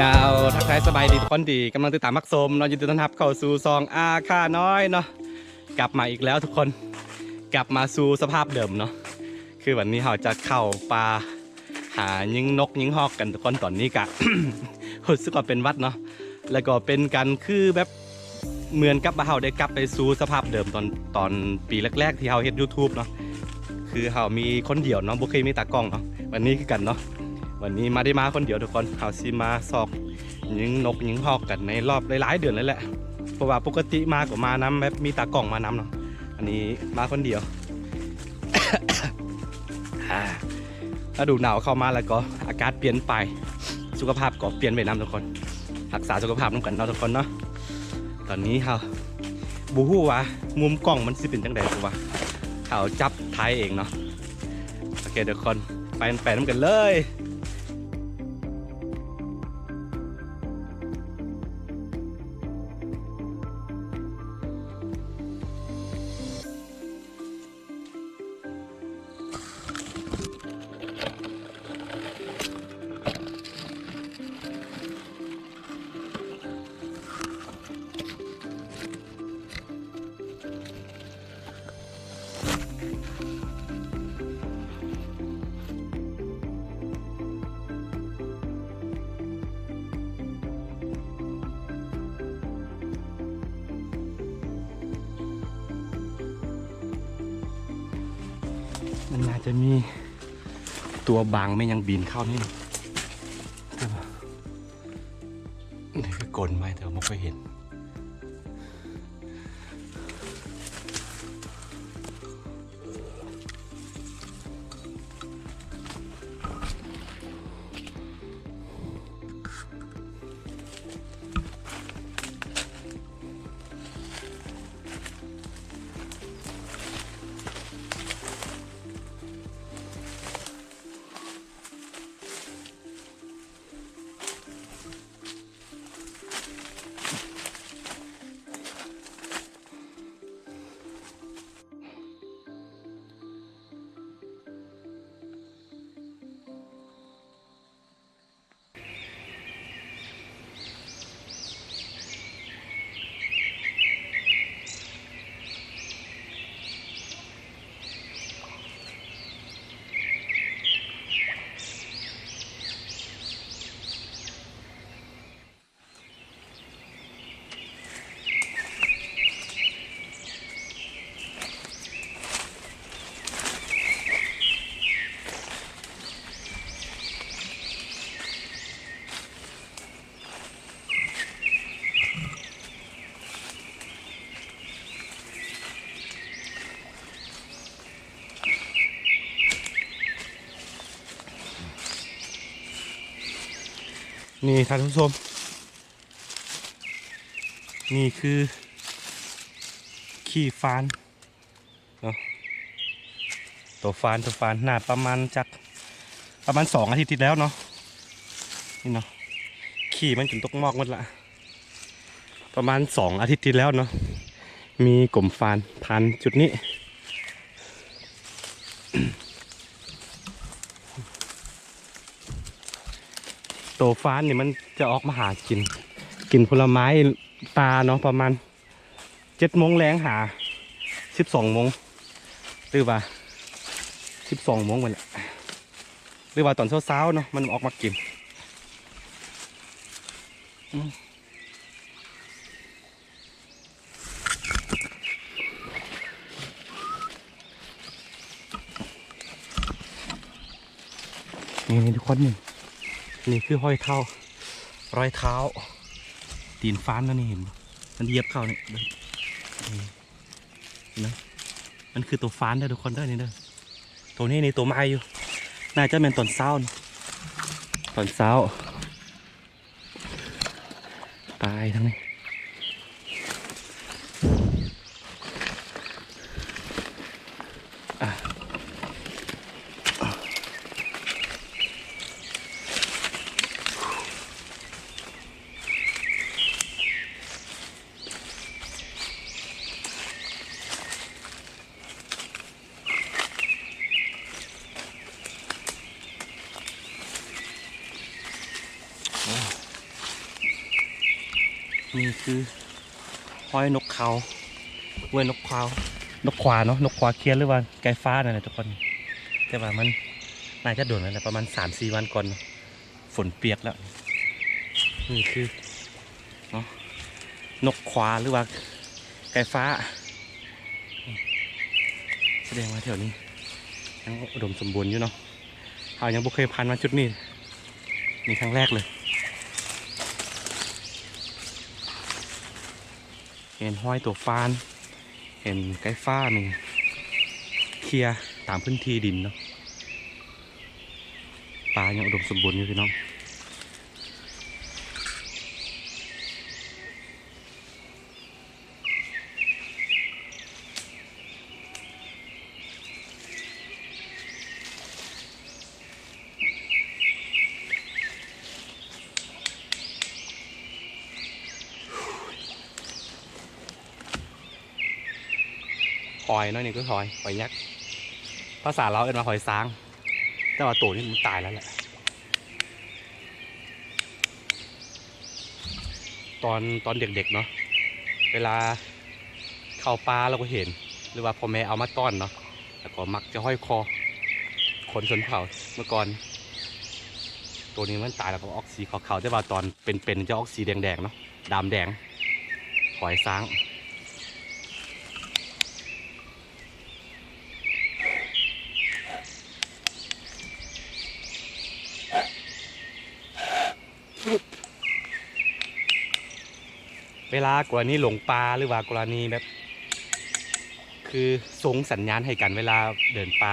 ກ່າວທັກທາຍສະບາຍດີທຸກຄົນທີ່ກຳລັງຕິດຕາມຮັບຊົມເນາະ, ຍິນດີຕ້ອນຮັບເຂົ້າສູ່ຊ່ອງອາຄານ້ອຍເນາະ. ກັບມາອີກແລ້ວທຸກຄົນ, ກັບມາສູ່ສະພາບເດີມເນາະ. ຄືວັນນີ້ເຮົາຈະເຂົ້າປ່າຫາຍິງນົກຍິງຮອກກັນທຸກຄົນ. ຕອນນີ້ກະ ຮູ້ສຶກວ່າເປັນຫວັດເນາະ, ແລ້ວກໍເປັນການຄືແບບ ເໝືອນກັບວ່າເຮົາໄດ້ກັບໄປສູ່ສະພາບເດີມຕອນ ຕອນປີແລກໆທີ່ເຮົາເຮັດ YouTube ເນາະ, ຄືເຮົາມີຄົນດຽວເນາະ, ບໍ່ເຄີຍມີຕາກ້ອງເນາະ. ວັນນີ້ຄືກັນເນາະ, ວັນນີ້ມາ ໄດ້ມາຄົນດຽວທຸກຄົນ. ເຮົາຊິມາຊອກຍິງນົກຍິງຮອກກັນໃນລອບຫຼາຍໆເດືອນເລີຍແຫຼະ, ເພາະວ່າປົກກະຕິມາກໍມານຳ ແບບມີຕາກ້ອງມານຳເນາະ. ອັນນີ້ມາຄົນດຽວ. ອ່າ ລະດູໜາວເຂົ້າມາແລ້ວກໍອາກາດປ່ຽນໄປ, ສຸຂະພາບກໍປ່ຽນໄປນຳທຸກຄົນ. ຮັກສາສຸຂະພາບນຳກັນເນາະທຸກຄົນເນາະ. ຕອນນີ້ເຮົາບໍ່ຮູ້ວ່າມຸມກ້ອງມັນຊິເປັນຈັ່ງໃດ ເພາະວ່າເຮົາຈັບຖ່າຍເອງເນາະ. ໂອເຄທຸກຄົນ, ໄປ ໄປນຳກັນເລີຍ. ມັນໜ້າຈະມີຕົວບາງແມ່ນຫຍັງບິນເຂົ້ານີ້. ນີ້ຄືກົນໄມ້ ແຕ່ວ່າບໍ່ເຄີຍເຫັນ. ນີ້ທ່ານຜູ້ຊົມ, ນີ້ຄືຂີ້ຟານເນາະ, ໂຕຟານ, ໂຕຟານ ໜ້າປະມານຈັກ ປະມານສອງອາທິດທີ່ແລ້ວເນາະ. ນີ້ເນາະ, ຂີ້ມັນຈົນຕົກໝອກໝົດລະ. ປະມານສອງອາທິດທີ່ແລ້ວເນາະ, ມີກົມຟານຜ່ານຈຸດນີ້. ໂຕຟານນີ້ມັນຈະອອກມາຫາກິນ, ກິນຜົນລະໄມ້ປ່າເນາະ, ປະມານເຈັດໂມງແລງຫາສິບສອງໂມງ ຫຼືວ່າສິບສອງໂມງພຸ້ນແຫຼະ, ຫຼືວ່າຕອນເຊົ້າໆເນາະ ມັນອອກມາກິນ. ນີ້ໆ ທຸກຄົນ ນີ້ ນີ້ຄືຮອຍເທົ້າ ຮອຍເທົ້າຕີນຟານເນາະ. ນີ້ເຫັນບໍ່? ມັນຢຽບເຂົ້ານີ້ ເບິ່ງ ນີ້ ເຫັນບໍ່? ມັນຄືໂຕຟານເດີທຸກຄົນເດີ ນີ້ເດີ. ໂຕນີ້ນີ້ໂຕໃໝ່ຢູ່ ໜ້າຈະແມ່ນຕອນເຊົ້ານີ້ ຕອນເຊົ້າ. ຕາຍທັງນີ້. ນີ້ຄືຮອຍນົກເຂົາ ເວີ້ຍ ນົກເຂົາ ນົກຂວາເນາະ ນົກຂວາເຄຍ ຫຼືວ່າໄກ່ຟ້ານັ້ນແຫຼະທຸກຄົນ. ແຕ່ວ່າມັນໜ້າຈະດົນແລ້ວແຫຼະ ປະມານສາມສີ່ວັນກ່ອນເນາະ ຝົນປຽກແລ້ວ. ນີ້ຄືເນາະ ນົກຂວາ ຫຼືວ່າໄກ່ຟ້າ. ສະແດງວ່າແຖວນີ້ຍັງອຸດົມສົມບູນຢູ່ເນາະ. ເຮົາຍັງບໍ່ເຄີຍຜ່ານມາຈຸດນີ້ ນີ້ຄັ້ງແລກເລີຍ. ເຫັນຮອຍໂຕຟານ ເຫັນໄກ່ຟ້ານີ້ເຄຍຕາມພື້ນທີ່ດິນເນາະ. ປ່າຍັງອຸດົມສົມບູນຢູ່ພີ່ນ້ອງ. ຫອຍເນາະ ນີ້ຄືຫອຍ ຫອຍຍັກ ພາສາລາວເອີ້ນວ່າຫອຍຊາງ ແຕ່ວ່າໂຕນີ້ມັນຕາຍແລ້ວແຫຼະ. ຕອນ ຕອນເດັກໆເນາະ ເວລາເຂົ້າປ່າລາວກໍເຫັນ ຫຼືວ່າພໍ່ແມ່ເອົາມາຕ້ອນເນາະ ແລ້ວກໍມັກຈະຫ້ອຍຄໍ ຄົນຊົນເຜົ່າເມື່ອກ່ອນ. ໂຕນີ້ມັນຕາຍແລ້ວກໍອອກສີຂາວໆ ແຕ່ວ່າຕອນເປັນໆຈະອອກສີແດງໆເນາະ ດຳແດງ ຫອຍຊາງ. ເວລາກໍລະນີຫຼົງປ່າ ຫຼືວ່າກໍລະນີແບບ ຄືສົ່ງສັນຍານໃຫ້ກັນ ເວລາເດີນປ່າ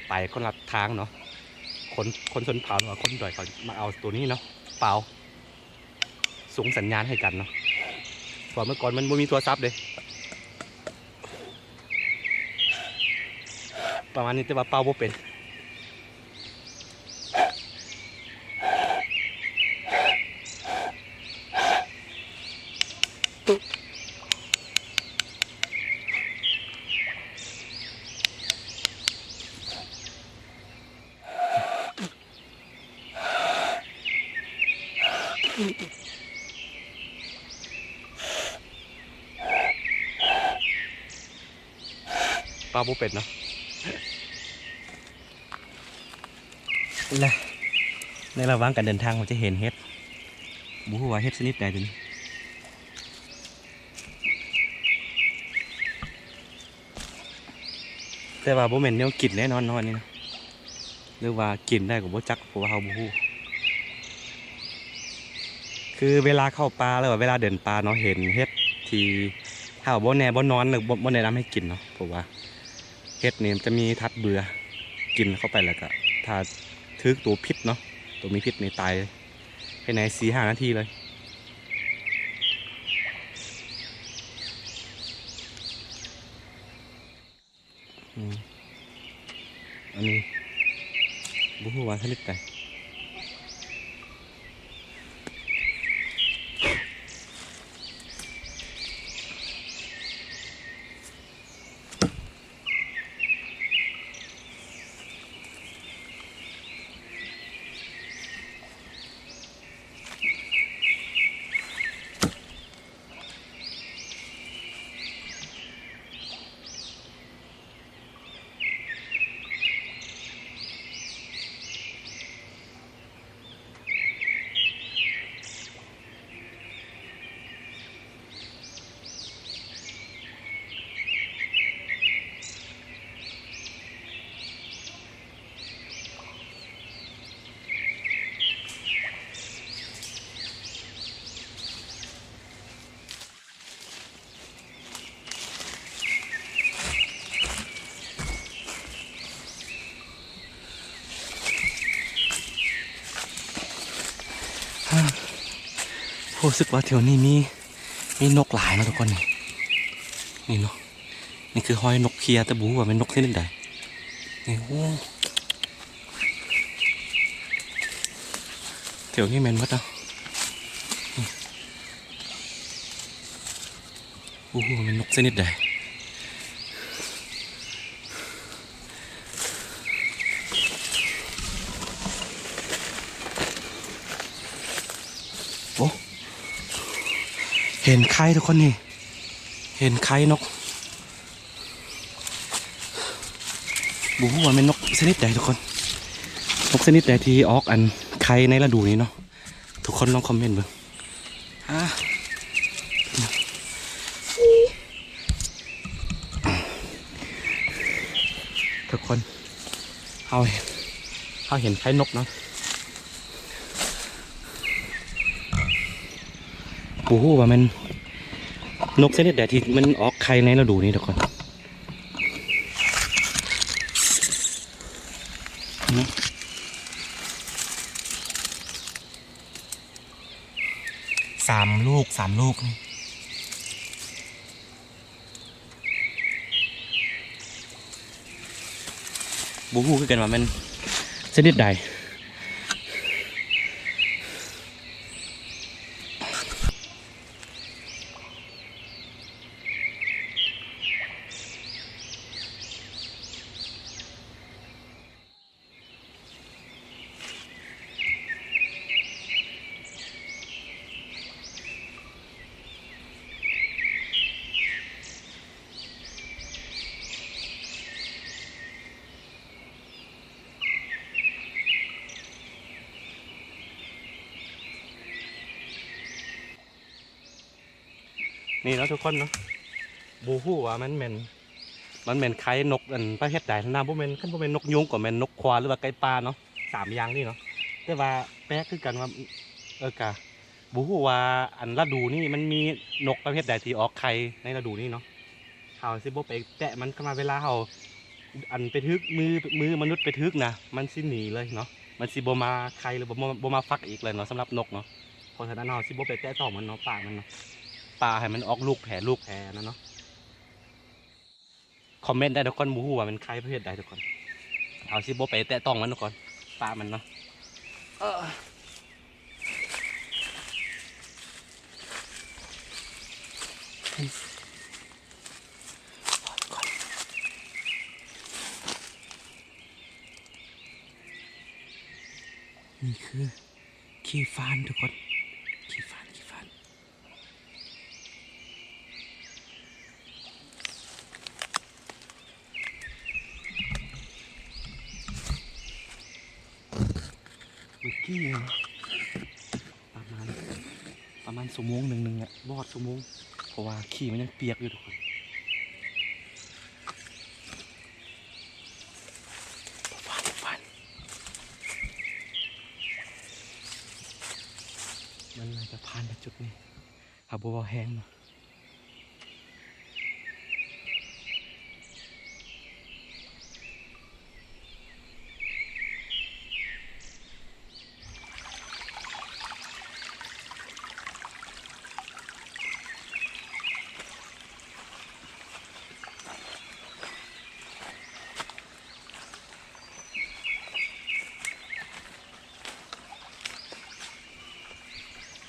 ໄປຄົນລະທາງເນາະ ຄົນ ຄົນຊົນເຜົ່າ ຫຼືວ່າຄົນດອຍ ເຂົາມັກເອົາໂຕນີ້ເນາະ ເປົ່າ ສົ່ງສັນຍານໃຫ້ກັນເນາະ ເພາະວ່າເມື່ອກ່ອນມັນບໍ່ມີໂທລະສັບເດ້. ປະມານນີ້ ແຕ່ວ່າເປົ່າບໍ່ເປັນ. ເປົ່າບໍ່ເປັນເນາະ. ແລະ ໃນລະຫວ່າງການເດີນທາງ ເຮົາຈະເຫັນເຫັດ ບໍ່ຮູ້ວ່າເຫັດຊະນິດໃດຕົວນີ້. ແຕ່ວ່າບໍ່ແມ່ນແນວກິນແນ່ນອນເນາະ ອັນນີ້ເນາະ ຫຼືວ່າກິນໄດ້ກໍບໍ່ຈັກ ເພາະວ່າເຮົາບໍ່ຮູ້. ຄືເວລາເຂົ້າປ່າ ຫຼືວ່າເວລາເດີນປ່າເນາະ ເຫັນເຫັດທີ່ຖ້າວ່າບໍ່ແນ່ບໍ່ນອນ ແລ້ວບໍ່ ບໍ່ແນະນຳໃຫ້ກິນເນາະ ເພາະວ່າເຫັດນີ້ມັນຈະມີທາດເບື່ອ ກິນເຂົ້າໄປແລ້ວກະ ຖ້າຖືກໂຕພິດເນາະ ໂຕມີພິດນີ້ຕາຍ ພາຍໃນສີ່ຫ້ານາທີເລີຍ. ອືມ ອັນນີ້ບໍ່ຮູ້ວ່າຊະນິດໃດ. ຮູ້ສຶກວ່າແຖວນີ້ມີ ມີນົກຫຼາຍເນາະທຸກຄົນ ນີ້ ນີ້ເນາະ. ນີ້ຄືຮອຍນົກເຄຍ ແຕ່ບໍ່ຮູ້ວ່າແມ່ນນົກຊະນິດໃດ. ນີ້ ໂອ້ ແຖວນີ້ແມ່ນໝົດເນາະ. ນີ້ ບໍ່ຮູ້ວ່າແມ່ນນົກຊະນິດໃດ. ໂອ້ ເຫັນໄຂ່ທຸກຄົນນີ້ ເຫັນໄຂ່ນົກ ບໍ່ຮູ້ວ່າແມ່ນນົກຊະນິດໃດທຸກຄົນ ນົກຊະນິດໃດທີ່ອອກອັນໄຂ່ໃນລະດູນີ້ເນາະ ທຸກຄົນລອງຄອມເມັນເບິ່ງ ອາ ທຸກຄົນ ເຮົາ ເຮົາເຫັນໄຂ່ນົກເນາະ ບໍ່ຮູ້ວ່າແມ່ນນົກຊະນິດໃດທີ່ມັນອອກໄຂ່ໃນລະດູນີ້ທຸກຄົນ ສາມລູກ ສາມລູກ ບໍ່ຮູ້ຄືກັນວ່າແມ່ນຊະນິດໃດ. ນີ້ເນາະທຸກຄົນເນາະ ບໍ່ຮູ້ວ່າມັນແມ່ນ ມັນແມ່ນໄຂ່ນົກອັນປະເພດໃດຫັ້ນນະ ບໍ່ແມ່ນ ຄັນບໍ່ແມ່ນນົກຍຸງກໍແມ່ນນົກຂວາ ຫຼືວ່າໄກ່ປ່າເນາະ ສາມຢ່າງນີ້ເນາະ ແຕ່ວ່າແປກຄືກັນວ່າ ເອີ ກະບໍ່ຮູ້ວ່າອັນລະດູນີ້ມັນມີນົກປະເພດໃດທີ່ອອກໄຂ່ໃນລະດູນີ້ເນາະ ເຮົາຊິບໍ່ໄປແຕະມັນ ຄັນວ່າເວລາເຮົາ ອັນໄປຖືກມື ມືມະນຸດໄປຖືກນະ ມັນຊິໜີເລີຍເນາະ ມັນຊິບໍ່ມາໄຂ່ ຫຼືບໍ່ມາ ບໍ່ມາຟັກອີກເລີຍເນາະ ສຳລັບນົກເນາະ ເພາະສະນັ້ນເຮົາຊິບໍ່ໄປແຕະຕ້ອງມັນເນາະ ປາກມັນເນາະ ປາໃຫ້ມັນອອກລູກແຜ່ລູກແຜ່ນັ້ນເນາະ ຄອມເມັນໄດ້ທຸກຄົນ ບໍ່ຮູ້ວ່າມັນໄຂ່ປະເພດໃດທຸກຄົນ ເຮົາຊິບໍ່ໄປແຕະຕ້ອງມັນທຸກຄົນ ປາກມັນເນາະ ເອີ. ນີ້ຄືຂີ້ຟານທຸກຄົນ ຂີ້ຟານ ຂີ້ຟານ ເມື່ອກີ້ປະມານ ປະມານຊົ່ວໂມງໜຶ່ງ ໜຶ່ງແຫຼະ ບໍ່ຮອດຊົ່ວໂມງ ເພາະວ່າຂີ້ມັນຍັງປຽກຢູ່ທຸກຄົນ ບໍ່ຜ່ານ ບໍ່ຜ່ານ ມັນໜ້າຈະຜ່ານນະຈຸດນີ້ ເຮົາບໍ່ເວົ້າແຮງເນາະ.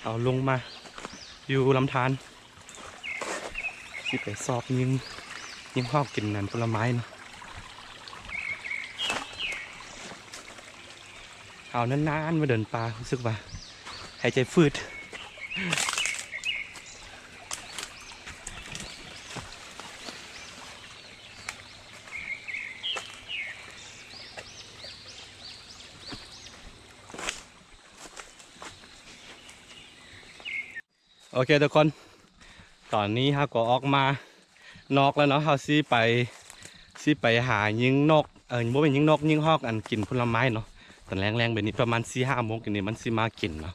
ເຮົາລົງມາຢູ່ລຳທານ ຊິໄປຊອກຍິງ ຍິງຮອກກິນອັນຜົນລະໄມ້ເນາະ. ເຮົານານໆມາເດີນປ່າ ຮູ້ສຶກວ່າຫາຍໃຈຝືດ. ໂອເຄທຸກຄົນ ຕອນນີ້ເຮົາກໍອອກມານອກແລ້ວເນາະ ເຮົາຊິໄປ ຊິໄປຫາຍິງນົກ ເອີ ບໍ່ແມ່ນຍິງນົກ ຍິງຮອກ ອັນກິນຜົນລະໄມ້ເນາະ. ຕອນແລງໆແບບນີ້ປະມານສີ່ຫ້າໂມງນີ້ມັນຊິມາກິນເນາະ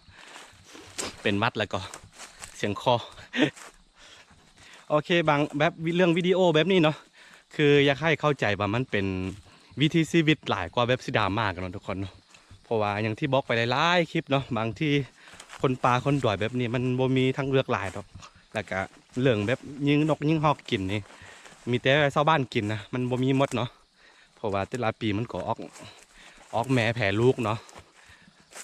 ເປັນຫວັດແລ້ວກໍສຽງຄໍ. ໂອເຄ ບາງແບບ ເລື່ອງວິດີໂອແບບນີ້ເນາະ ຄືຢາກໃຫ້ເຂົ້າໃຈວ່າມັນເປັນວິຖີຊີວິດຫຼາຍກວ່າແບບຊິດຣາມາກັນເນາະທຸກຄົນເນາະ. ເພາະວ່າຢ່າງທີ່ບອກໄປຫຼາຍໆຄລິບເນາະ ບາງທີຄົນປ່າຄົນດອຍແບບນີ້ມັນບໍ່ມີທາງເລືອກຫຼາຍດອກ ແລ້ວກະເລື່ອງແບບຍິງນົກຍິງຮອກກິນນີ້ ມີແຕ່ຊາວບ້ານກິນນະ ມັນບໍ່ມີໝົດເນາະ. ເພາະວ່າແຕ່ລະປີມັນກໍອອກ ອອກແມ່ແຜ່ລູກເນາະ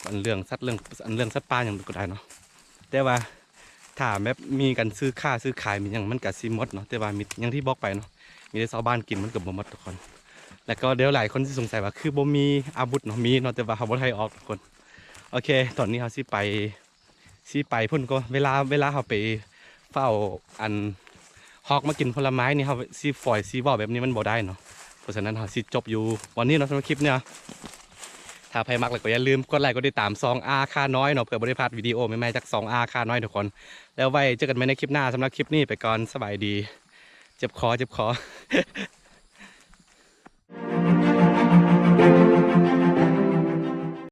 ອັນເລື່ອງສັດ ເລື່ອງ ອັນເລື່ອງສັດປ່າຫຍັງກໍໄດ້ເນາະ. ແຕ່ວ່າຖ້າແບບມີການຊື້ຄ້າຊື້ຂາຍມີຫຍັງ ມັນກະຊິໝົດເນາະ ແຕ່ວ່າມີ ຢ່າງທີ່ບອກໄປເນາະ ມີແຕ່ຊາວບ້ານກິນ ມັນກໍບໍ່ໝົດທຸກຄົນ. ແລ້ວກໍດຽວຫຼາຍຄົນຊິສົງໄສວ່າຄືບໍ່ມີອາວຸດເນາະ ມີເນາະ ແຕ່ວ່າເຮົາບໍ່ໄດ້ເອົາອອກທຸກຄົນ. ໂອເຄ ຕອນນີ້ເຮົາຊິໄປ ຊິໄປພຸ້ນກໍ ເວລາ ເວລາເຮົາໄປ ຟ້າວອັນຮອກມາກິນຜົນລະໄມ້ນີ້ ເຮົາຊິຟອຍຊິເວົ້າແບບນີ້ມັນບໍ່ໄດ້ເນາະ. ເພາະສະນັ້ນເຮົາຊິຈົບຢູ່ບ່ອນນີ້ເນາະ ສຳລັບຄລິບນີ້. ຖ້າໃຜມັກແລ້ວກໍຢ່າລືມກົດໄລກົດຕິດຕາມຊ່ອງອາຄານ້ອຍເນາະ ເພື່ອບໍ່ໄດ້ພາດວິດີໂອໃໝ່ໆຈາກຊ່ອງອາຄານ້ອຍທຸກຄົນ. ແລ້ວໄວ້ເຈີກັນໃໝ່ໃນຄລິບໜ້າ. ສຳລັບຄລິບນີ້ໄປກ່ອນ ສະບາຍດີ. ເຈັບຄໍ ເຈັບຄໍ.